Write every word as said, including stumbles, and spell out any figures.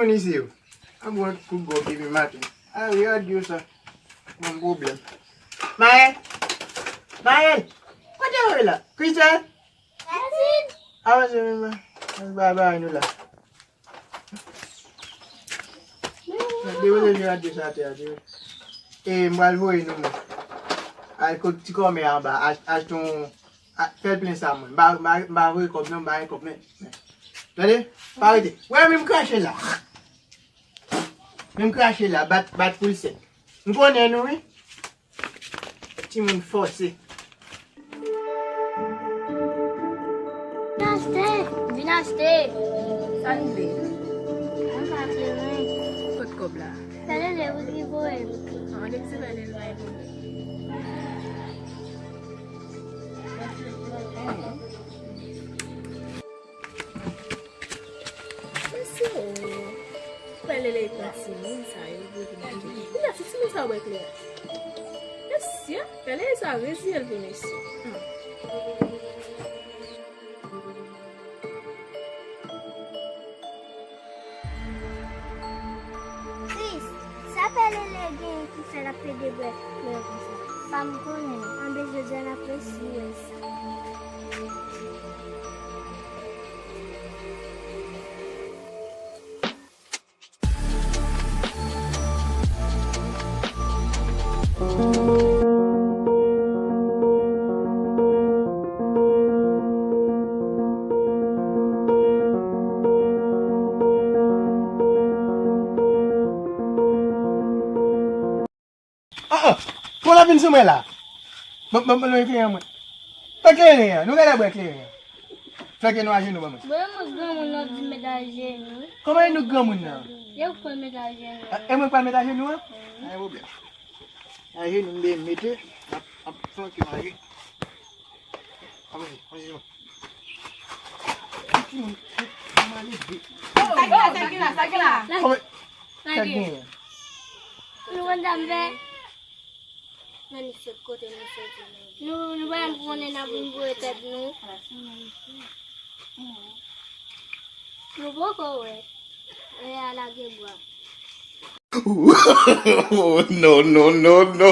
Moun isi yo. Ap wont pou gwo pipi maten. A wi, a di w sa. Yon pwoblèm. Mayèl! Mayèl! Kote w ye la? Kristèl? Avanse vin la. Bay bay nou la. Depoze je a di sa atè a, depoze. E m pral voye nou mwen. Al kot ti kòmè anba, ach-, achte yon, a, fè l plen sa mwen. M pa, m pa, m pa voye kòb non, m pa gen kòb men. Tande? Pa rete. Wè men m krache la. Men m krache la, bat, bat pou l sèk. M konnen nou wi. Timoun fòse. Vin achte, vin achte. Sa rive? Mwen pa kleren. Kot kòb la? Pè Lele wi ki voye m. An, depi se Pè Lele la, e pou mwen. Mesye, Pè Lele pran timoun sa yo pou vin achte. Vin achte timoun sa yo bwè kleren. Mesye, Pè Lele sa reziye l vre mesye. Hmm. Kris, sa Pè Lele genyen ki fè l ap plede bwè kleren konsa? Pa m konnen non, anben jodi a n ap resi wè sa. An an! Kòman l ap vin sou mwen la? Ban, ban, ban mwen kleren an mwen. Ban kleren an, nou genlè bwè kleren an. Fè ke nou ajenou ban mwen. Bon, e mwen granmoun nan di met ajenou. Kòman e nou granmoun nan? E ou k pral met ajenou. A, e mwen k pral met ajenou an? Mhm. Pa gen pwoblèm. Ajenou m mete, m ap, m ap flanke manje. Avanse, avanse non. Sa gen la, sa gen la, sa gen la. Kòman? Sa gen. Nou konn sa m fè? Men se kote nou soti menm. Nou, nou pa janm konnen n ap vin boure tèt nou. Nou poko wè. E a lage bwa. Oh, no, no, no, no.